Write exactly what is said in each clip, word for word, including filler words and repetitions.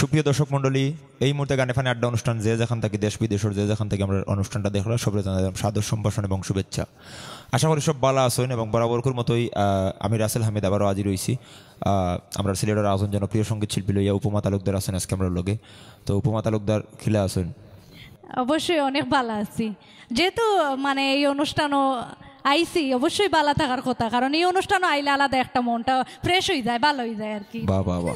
সুপ্রিয় দর্শক মণ্ডলী, এই মুহূর্তে গানে ফানে আড্ডা অনুষ্ঠান, যে যেখান থাকি, দেশ বিদেশর যে যেখান থাকি আমরার অনুষ্ঠানটা দেখরা, সবরে জানাইলাম সাদর সম্ভাষণ এবং শুভেচ্ছা। আশা করি সব ভালা আছইন এবং বরাবরকুর মতোই, আহ, আমি রাসেল হামিদ আবারও হাজির অইছি। আহ, আমরার সিলেটর আরকজন জনপ্রিয় সঙ্গীত শিল্পী লইয়া উপমা তালুকদার আছইন আজকে আমরার লগে। তো উপমা তালুকদার, কিলা আছইন? অবশ্যই অনেক ভালা আছি। যেহেতু মানে এই অনুষ্ঠানও আইছি, অবশ্যই ভালা থাকার কথা, কারণ এই অনুষ্ঠানও আইলে আলাদা একটা মনটা fresh অইযায়, ভালা অইযায় আর কি। বাহ, বাহ, বাহ।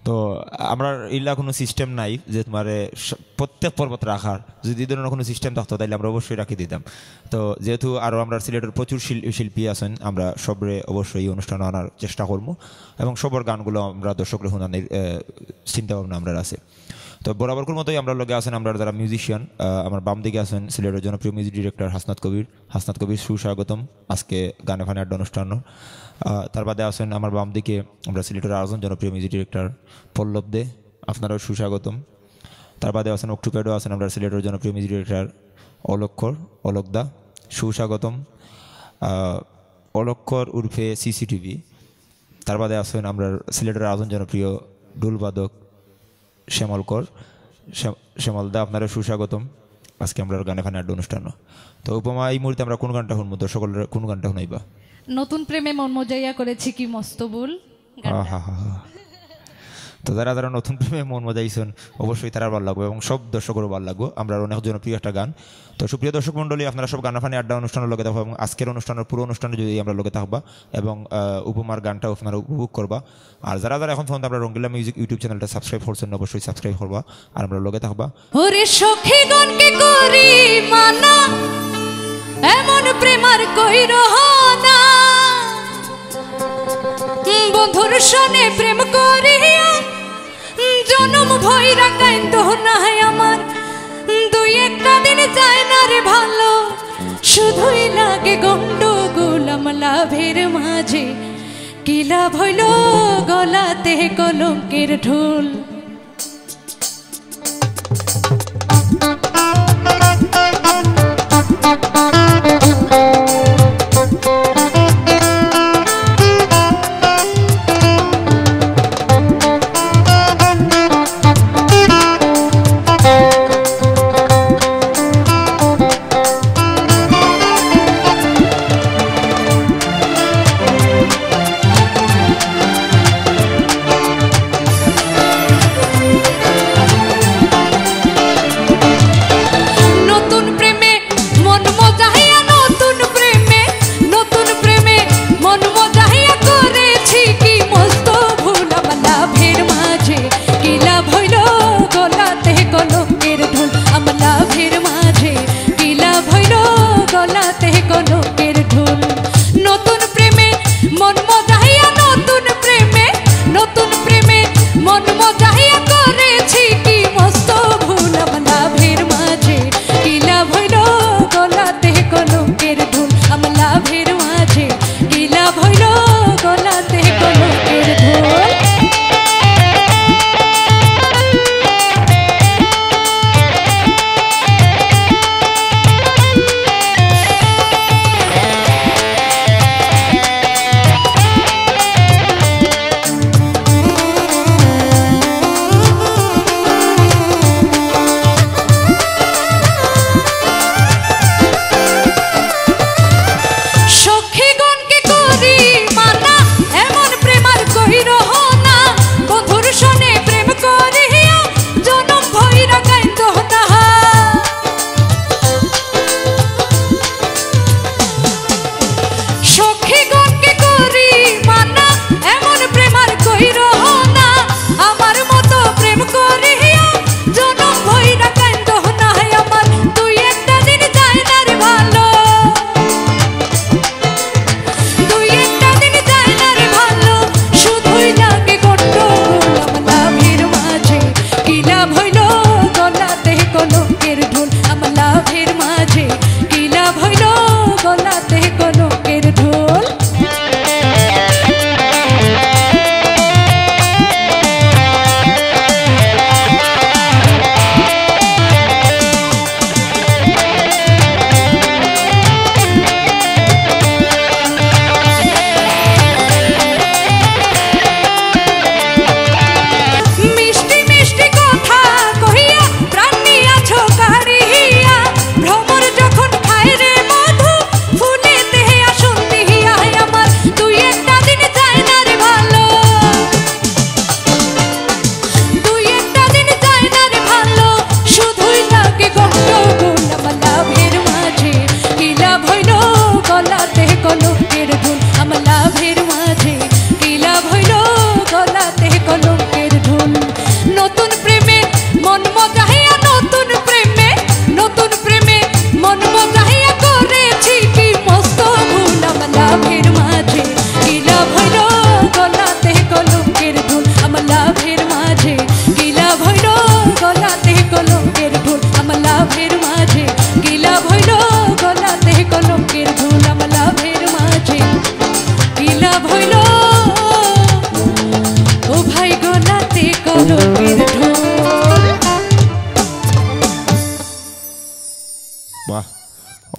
তো আমরার ইলা কুনু system নাই যে তুমারে স-, প্রত্যেক পর্বত রাখার। যদি এই ধরনের কুনু system থাকতো, তাইলে আমরা অবশ্যই রাখি দিতাম। তো যেহেতু আরো আমরার সিলেটর প্রচুর শিল-, শিল্পী আছইন, আমরা সবরে অবশ্যই এই অনুষ্ঠানে আনার চেষ্টা করমু এবং সবর গানগুলো আমরা দর্শকরে হুনানির, আহ, চিন্তা ভাবনা আমরার আছে। তো বরাবরকুর মতোই আমরার লগে আছইন আমরার যারা musician, আহ, আমার বাম দিকে আছইন সিলেটর জনপ্রিয় music director হাসনাত কবির। হাসনাত কবির, সুস্বাগতম আজকে গানে ফানে আড্ডা অনুষ্ঠান। আহ, তার বাদে আছইন আমার বাম দিকে আমরার সিলেটর আরকজন জনপ্রিয় music director পল্লব দে, আপনারও সুস্বাগতম। তার বাদে আছইন অক্টোপ্যাডও আছইন আমরার সিলেটর জনপ্রিয় music director অলক্ষর, অলক দা, সুস্বাগতম। আহ, অলক্ষর উরফে সিসিটিভি। তার বাদে আছইন আমরার সিলেটর আরকজন জনপ্রিয় ঢোল বাদক শ্যামল কর। শ্যাম-, শ্যামল দা, আপনারও সুস্বাগতম আজকে আমরার গানে ফানে আড্ডা অনুষ্ঠান। তো উপমা, এই মুহূর্তে আমরা কোন গানটা হুনমু? দর্শকরে কোন গানটা হুনাইবা? নতুন প্রেমে মন মজাইয়া করেছি কি মস্ত ভুল গানটা। আহা হা হা। তো যারা যারা নতুন প্রেমে মন মজাইছইন, অবশ্যই তারার ভালা লাগবো এবং সব দর্শকরও ভালা লাগবো। আমরার অনেক জনপ্রিয় একটা গান। তো সুপ্রিয় দর্শক মণ্ডলী, আপনারা সব গানে ফানে আড্ডা অনুষ্ঠানর লগে থাকবা এবং আজকের অনুষ্ঠানর পুরো অনুষ্ঠানে যদি আমরার লগে থাকবা এবং, আহ, উপমার গানটা আপনারা উপভোগ করবা। আর যারা যারা এখন পর্যন্ত আমরার রঙ্গিলা Music YouTube channelটা subscribe করছইন না, অবশ্যই subscribe করবা আর আমরার লগে থাকবা। ওরে সখীগণ কি করি মানা, এমন প্রেম আর কইরো না। বন্ধুর সনে প্রেম করিয়া জনম ভইরা কাইন্দো না আমার, দুই একটা দিন যায় না রে ভালো, শুধুই লাগে গন্ডগোল আমলা ভের মাঝে। কি লাভ হইল গলাতে কলঙ্কের ঢোল? নতুন প্রেমে মন মজাইয়া, নতুন প্রেমে, নতুন প্রেমে মন মজাইয়া করেছি কি মস্ত ভুল আমলা ভের মাঝে। কি লাভ হইল গলাতে কলঙ্কের ঢোল আমলা ভের মাঝে। কি লাভ হইল গলাতে কলঙ্কের ঢোল? নতুন প্রেমে মন মজাইয়া, নতুন প্রেমে, নতুন প্রেমে মন মজাইয়া করেছি কি মস্ত ভুল আমলা ভের মাঝে। কি লাভ হইল গলাতে কলঙ্কের ঢোল আমলা ভের মাঝে? কি লাভ হইল গলাতে কলঙ্কের ঢোল? সখীগণ কি করি মানা, এমন প্রেম আর কইরো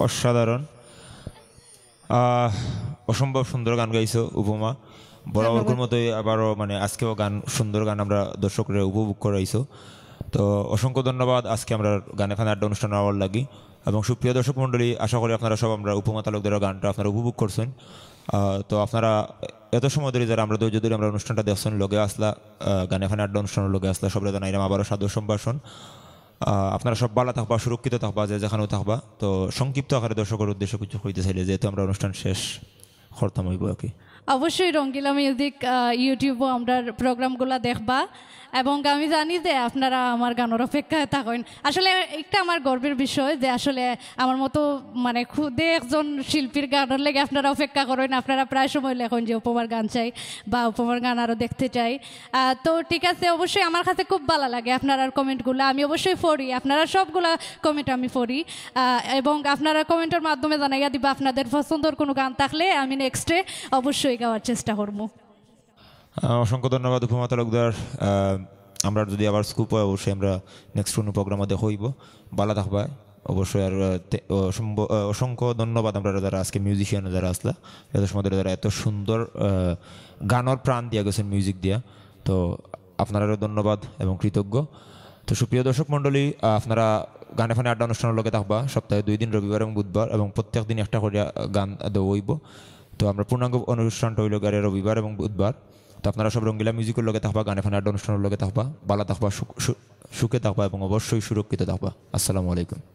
অসাধারণ। আহ, অসম্ভব সুন্দর গান গাইছো উপমা। বরাবরকার মতোই আবারও, মানে, আজকেও গান, সুন্দর গান আমরা দর্শকরে উপভোগ করাইছো। তো অসংখ্য ধন্যবাদ আজকে আমরার গানে ফানে আড্ডা অনুষ্ঠান আওয়ার লাগি। এবং সুপ্রিয় দর্শক মণ্ডলী, আশা করি আপনারা সব আমরার উপমা তালুকদারর গানটা আপনারা উপভোগ করছেন। আহ, তো আপনারা এত সময় ধরে যারা আমরা ধৈর্য ধরে আমরা অনুষ্ঠানটা দেখছেন, লগে আসলা, আহ, গানে ফানে আড্ডা অনুষ্ঠানর লগে আসলা, সবরে জানাইলাম আবারও সাদর সম্ভাষণ। আহ, আপনারা সব ভালা থাকবা, সুরক্ষিত থাকবা, যে যেখানেও থাকবা। তো সংক্ষিপ্ত আকারে দর্শকর উদ্দেশ্যে কিছু কইতে চাইলে, যেহেতু আমরা অনুষ্ঠান শেষ করতাম অইবো আর কি। অবশ্যই রঙ্গিলা মিউজিক, আহ, YouTube-ও আমরার প্রোগ্রামগুলা দেখবা, এবং আমি জানি যে আপনারা আমার গানর অপেক্ষায় থাকইন। আসলে একটা আমার গর্বের বিষয় যে আসলে আমার মতো, মানে, খুদে একজন শিল্পীর গানর লাগি আপনারা অপেক্ষা করইন। আপনারা প্রায় সময় লেখইন যে উপমার গান চাই বা উপমার গান আরও দেখতে চাই। আহ, তো ঠিক আছে, অবশ্যই আমার কাছে খুব ভালা লাগে আপনারার কমেন্টগুলা, আমি অবশ্যই পড়ি, আপনারার সবগুলা কমেন্ট আমি পড়ি। আহ, এবং আপনারা কমেন্টর মাধ্যমে জানাইয়া দিবা আপনাদের পছন্দর কোনো গান থাকলে আমি নেক্সটে অবশ্যই গাওয়ার চেষ্টা করবো। আহ, অসংখ্য ধন্যবাদ উপমা তালুকদার। আহ, আমরা যদি আবার স্কোপ হয়, অবশ্যই আমরা নেক্সট কোনো প্রোগ্রামে দেখা অইবো। ভালা থাকবা অবশ্যই। আর, আহ, তে-, অসম্ভ-, আহ, অসংখ্য ধন্যবাদ আমরা যারা আজকে মিউজিশিয়ান যারা আসলা, এত সময় ধরে যারা এত সুন্দর, আহ, গানর প্রাণ দিয়া গেছেন মিউজিক দিয়া। তো আপনারারও ধন্যবাদ এবং কৃতজ্ঞ। তো সুপ্রিয় দর্শক মণ্ডলী, আহ, আপনারা গানে ফানে আড্ডা অনুষ্ঠানর লগে থাকবা সপ্তাহে দুই দিন, রবিবার এবং বুধবার, এবং প্রত্যেক দিন একটা করিয়া গান দেওয়া অইবো। তো আমরা পূর্ণাঙ্গ অনুষ্ঠানটা অইলো গিয়া রবিবার এবং বুধবার। তো আপনারা সব রঙ্গিলা মিউজিকর লগে থাকবা, গানে ফানে আড্ডা অনুষ্ঠানর লগে থাকবা, ভালা থাকবা, সুখ-, সু-, সুখে থাকবা এবং অবশ্যই সুরক্ষিত থাকবা। আসসালামু আলাইকুম।